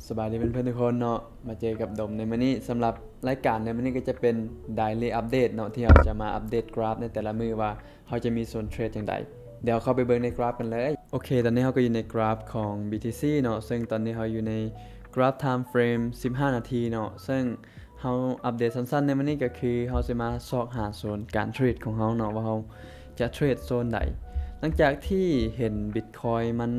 ສະບາຍດີເພື່ອນໆທຸກຄົນເນາະ ມາເຈີກັບດົມໃນມື້ນີ້. ສຳລັບລາຍການໃນມື້ນີ້ກໍຈະເປັນ Daily Update ເນາະ ທີ່ເຮົາຈະມາອັບເດດກຣາຟໃນແຕ່ລະມື້ວ່າເຮົາຈະມີໂຊນເທຣດຈັ່ງໃດ. ດຽວເຂົ້າໄປເບິ່ງໃນກຣາຟກັນເລີຍ. ໂອເຄ ຕອນນີ້ເຮົາກໍຢູ່ໃນກຣາຟຂອງ BTC ເນາະ ເຊິ່ງຕອນນີ້ເຮົາຢູ່ໃນກຣາຟ Time Frame ສິບຫ້ານາທີເນາະ ເຊິ່ງເຮົາອັບເດດສັ້ນໆໃນມື້ນີ້ກໍຄືເຮົາຊິມາຊອກຫາໂຊນການເທຣດຂອງເຮົາເນາະ ວ່າເຮົາຈະເທຣດໂຊນໃດ. ຫຼັງຈາກທີ່ເຫັນ Bitcoin ມັນ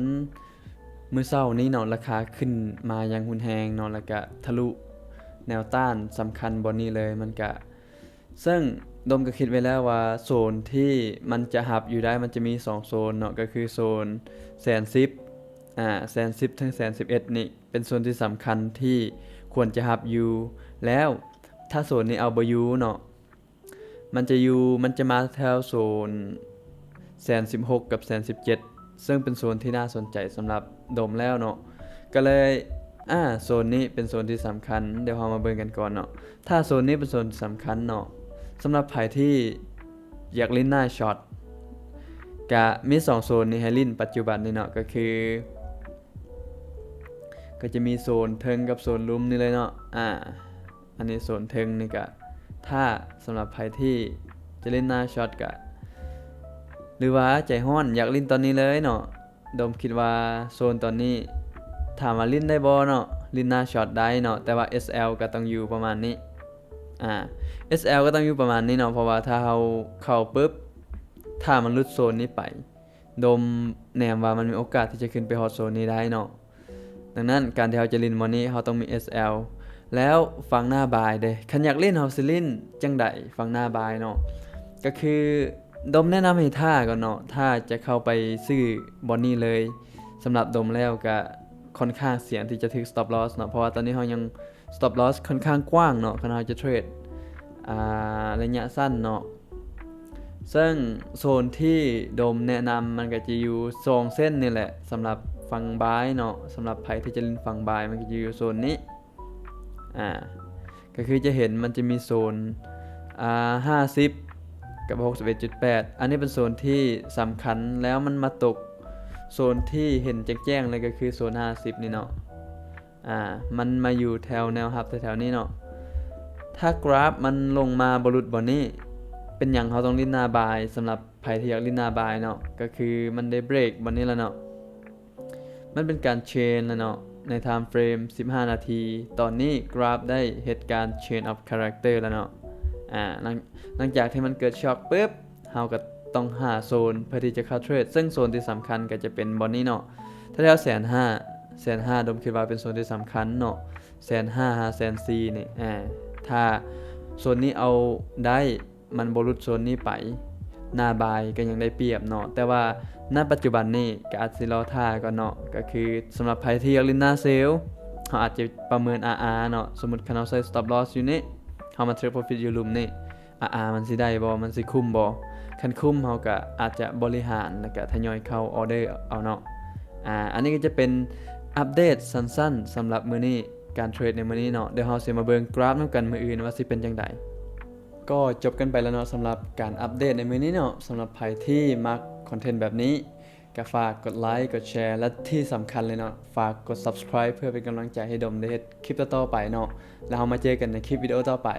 ມື້ເຊົ້ານີ້ເນາະ ລາຄາຂຶ້ນມາຢ່າງຮຸນແຮງເນາະ ແລ້ວກະທະລຸແນວຕ້ານສຳຄັນບ່ອນນີ້ເລີຍ ມັນກະ ເຊິ່ງດົມກໍຄິດໄວ້ແລ້ວວ່າໂຊນທີ່ມັນຈະຮັບຢູ່ໄດ້ ມັນຈະມີສອງໂຊນເນາະ ກໍຄືໂຊນແສນສິບ ອາ ແສນສິບເຖິງແສນສິບເອັດນີ້ ເປັນໂຊນທີ່ສຳຄັນທີ່ຄວນຈະຮັບຢູ່. ແລ້ວຖ້າໂຊນນີ້ເອົາບໍ່ຢູ່ເນາະ ມັນຈະຢູ່ ມັນຈະມາແຖວໂຊນແສນສິບຫົກກັບແສນສິບເຈັດ ເຊິ່ງເປັນໂຊນທີ່ໜ້າສົນໃຈສຳລັບດົມແລ້ວເນາະ ກໍເລີຍ ອາ ໂຊນນີ້ເປັນໂຊນທີ່ສຳຄັນ. ດຽວເຮົາມາເບິ່ງກັນກ່ອນເນາະ ຖ້າໂຊນນີ້ເປັນໂຊນທີ່ສຳຄັນເນາະ ສຳລັບໃຜທີ່ຢາກຫຼິ້ນໜ້າຊັອດ ກະມີສອງໂຊນນີ້ໃຫ້ຫຼິ້ນປັດຈຸບັນນີ້ເນາະ ກໍຄື ກໍຈະມີໂຊນເທິງກັບໂຊນລຸ່ມນີ້ເລີຍເນາະ ອາ ອັນນີ້ໂຊນເທິງນີ້ກະ ຖ້າສຳລັບໃຜທີ່ຈະຫຼິ້ນໜ້າຊັອດກະ ຫຼືວ່າໃຈຮ້ອນຢາກຫຼິ້ນຕອນນີ້ເລີຍເນາະ ດົມຄິດວ່າໂຊນຕອນນີ້ ຖາມວ່າຫຼິ້ນໄດ້ບໍ່ເນາະ ຫຼິ້ນໜ້າຊັອດໄດ້ເນາະ ແຕ່ວ່າ SL ກໍຕ້ອງຢູ່ປະມານນີ້ ອາ SL ກໍຕ້ອງຢູ່ປະມານນີ້ເນາະ ເພາະວ່າຖ້າເຮົາເຂົ້າປຶບ ຖ້າມັນຫຼຸດໂຊນນີ້ໄປ ດົມແນມວ່າມັນມີໂອກາດທີ່ຈະຂຶ້ນໄປຮອດໂຊນນີ້ໄດ້ເນາະ. ດັ່ງນັ້ນ ການທີ່ເຮົາຈະຫຼິ້ນມື້ນີ້ ເຮົາຕ້ອງມີ SL ແລ້ວຝັ່ງໜ້າບາຍເດ ຄັນຢາກຫຼິ້ນ ເຮົາຊິຫຼິ້ນຈັ່ງໃດຝັ່ງໜ້າບາຍເນາະ ກໍຄືດົມແນະນຳໃຫ້ຖ້າກ່ອນເນາະ ຖ້າຈະເຂົ້າໄປຊື້ບ່ອນນີ້ເລີຍ ສຳລັບດົມແລ້ວກະຄ່ອນຂ້າງສ່ຽງທີ່ຈະຖືກ stop loss ເນາະ ເພາະວ່າຕອນນີ້ເຮົາຍັງ stop loss ຄ່ອນຂ້າງກວ້າງເນາະ ຄັນເຮົາຈະເທຣດ ອາ ໄລຍະສັ້ນເນາະ. ເຊິ່ງໂຊນທີ່ດົມແນະນຳ ມັນກໍຈະຢູ່ສອງເສັ້ນນີ້ແຫຼະ ສຳລັບຝັ່ງບາຍເນາະ ສຳລັບໃຜທີ່ຈະຫຼິ້ນຝັ່ງບາຍ ມັນກໍຈະຢູ່ໂຊນນີ້ ອາ ກໍຄືຈະເຫັນມັນຈະມີໂຊນ ອາ ຫ້າສິບກັບຫົກສິບເອັດຈຸດແປດ ອັນນີ້ເປັນໂຊນທີ່ສຳຄັນ ແລ້ວມັນມາຕົກໂຊນທີ່ເຫັນແຈ້ງໆເລີຍ ກໍຄືໂຊນຫ້າສິບນີ້ເນາະ. ອາ ມັນມາຢູ່ແຖວແນວຮັບແຖວໆນີ້ເນາະ ຖ້າກຣາຟມັນລົງມາບໍ່ຫຼຸດບ່ອນນີ້ ເປັນຫຍັງເຮົາຕ້ອງຫຼິ້ນໜ້າບາຍ ສຳລັບໃຜທີ່ຢາກຫຼິ້ນໜ້າບາຍເນາະ ກໍຄືມັນໄດ້ເບຣກບ່ອນນີ້ແລ້ວເນາະ ມັນເປັນການເທຣນແລ້ວເນາະ ໃນ time frame ສິບຫ້ານາທີ ຕອນນີ້ກຣາຟໄດ້ເຮັດການ change of character ແລ້ວເນາະ ອາ ຫຼັງ ຫຼັງຈາກທີ່ມັນເກີດຊັອກປຶບ ເຮົາກໍຕ້ອງຫາໂຊນເພື່ອທີ່ຈະເຂົ້າເທຣດ ເຊິ່ງໂຊນທີ່ສຳຄັນກໍຈະເປັນບ່ອນນີ້ເນາະ ແຖວໆແສນຫ້າ ແສນຫ້າ ດົມຄິດວ່າເປັນໂຊນທີ່ສຳຄັນເນາະ ແສນຫ້າຫາແສນສີ່ນີ້ ອາ ຖ້າໂຊນນີ້ເອົາໄດ້ ມັນບໍ່ຫຼຸດໂຊນນີ້ໄປ ໜ້າບາຍກໍຍັງໄດ້ປຽບເນາະ ແຕ່ວ່ານະປັດຈຸບັນນີ້ກໍອາດຊິລໍຖ້າກ່ອນເນາະ ກໍຄືສຳລັບໃຜທີ່ຢາກຫຼິ້ນໜ້າເຊວ ເຮົາອາດຈະປະເມີນ RR ເນາະ ສົມມຸດຄັນເຮົາໃສ່ stop loss ຢູ່ນີ້ ເຮົາມາ take profit ຢູ່ລຸ່ມນີ້ ອາ ອາ ມັນຊິໄດ້ບໍ່ ມັນຊິຄຸ້ມບໍ່ ຄັນຄຸ້ມເຮົາກະອາດຈະບໍລິຫານ ແລ້ວກະທະຍອຍເຂົ້າ order ເອົາເນາະ. ອາ ອັນນີ້ກໍຈະເປັນອັບເດດສັ້ນໆສຳລັບມື້ນີ້ ການເທຣດໃນມື້ນີ້ເນາະ. ດຽວເຮົາຊິມາເບິ່ງກຣາຟນຳກັນມື້ອື່ນວ່າຊິເປັນຈັ່ງໃດ. ກໍຈົບກັນໄປແລ້ວເນາະ ສຳລັບການອັບເດດໃນມື້ນີ້ເນາະ. ສຳລັບໃຜທີ່ມັກຄອນເທັນແບບນີ້ ກໍຝາກກົດໄລ ກົດແຊ ແລະ ທີ່ສຳຄັນເລີຍເນາະ ຝາກກົດ subscribe ເພື່ອເປັນກຳລັງໃຈໃຫ້ດົມໄດ້ເຮັດຄລິບຕໍ່ໆໄປເນາະ. ແລ້ວເຮົາມາເຈີກັນໃນຄລິບວິດີໂອຕໍ່ໄປ.